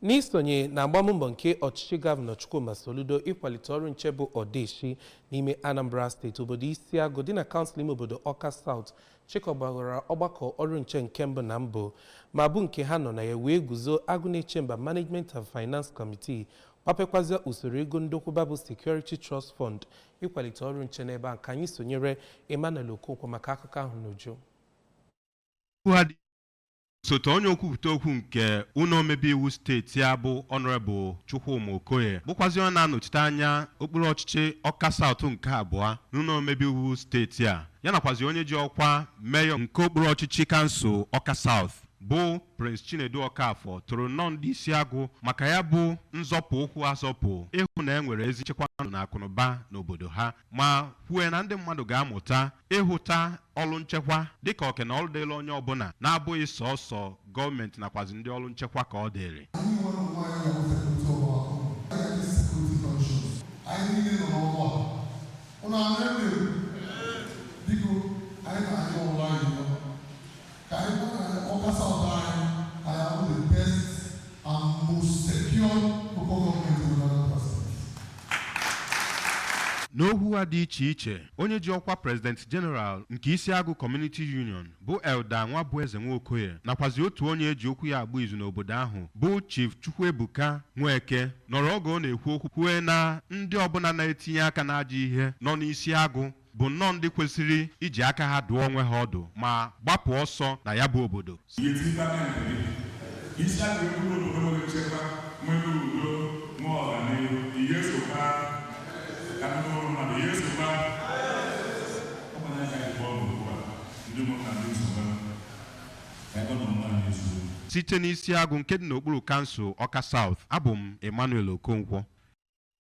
N'isonye na agbammbọ nke ọchịchị Gọvanọ Chukwuma Soludo ịkwalite ọrụ nche bụ ọdeshi n'ime Anambra Steeti, obodo Isiagụ dị na kansụl ime obodo Ọka South chịkọbara ọgbakọ ọrụ nche nke mbụ na mbụ, ma bụ nke ha nọ na ya wee guzo Agụnaechemba Management and Finance Committee, kpapekwazịa usoro ego ndokwuba bụ Security Trust Fund ịkwalite ọrụ nche n'ebe a. Ka anyị sonyere Emmanuel Okonkwo maka akụkọ ahụ n'uju. Osote onye okwupụta okwu nke ụlọ omebe iwu steeti a bụ Honorable Chukwuma Okoye, bụkwazi onye na-anọchite anya okpuru ọchịchị Ọka South nke abụọ n'ụlọ omebe iwu steeti a, ya nakwazi onye ji ọkwa meyọ nke okpuru ọchịchị kansụl Ọka South bụ Prince Chinedu Okafọ, tụrụ nnọọ ndị Isiagụ maka ya bụ nzọpụ ụkwụ azọpụ ịhụ na e nwere ezi nchekwa ndụ na akụnụba n'obodo ha, ma kwue na ndị mmadụ ga-amụta ịhụta ọrụ nchekwa dịka oke na ọrụ dịrị onye ọbụla, na-abụghị sọọsọ gọọmenti nakwazi ndị ọrụ nchekwa ka ọ dịrị. Anyị nwere onwe anyị ga security ọgbakọ, anyị dị security conscious. Anyị niile nọ n'ọrụ a. Ụnụ anụ ebe, biko, anyị na-ayọ ụlọ anyị nọ ka anyị gwa na Ọka South anyị, anyị abụ the best and most secure local government in Anambra State. N'okwu ha dị iche iche, onye ji ọkwa President General nke Isiagụ Community Union bụ Elder Nwabueze Nwokoye, nakwazi otu onye eji okwu ya agba izu n'obodo ahụ bụ Chief Chukwuebuka Nweke, nọrọ oge ọ na-ekwu okwu kwue na ndị ọbụla na-etinye aka n'ajọ ihe nọ n'Isiagụ bụ nnọọ ndị kwesịrị iji aka ha dụọ onwe ha ọdụ ma gbapụ ọsọ na ya bụ obodo. Ị ga-etinye aka nke gị Isiagụ eburu obodo nwere nchekwa, nwere udo, nwee ọganihu. Ị ga-esokwa ka ndị ọrụ mmadụ, ị ga-esokwa ọ bụ aka anyị bọọlụ ugbu a, ndị ụmụnna, ndị nsogbu ka anyị gwa na onwe anyị eziokwu. Site n'Isiagụ nke dị n'okpuru kansụl Ọka South, abụ m Emmanuel Okonkwo.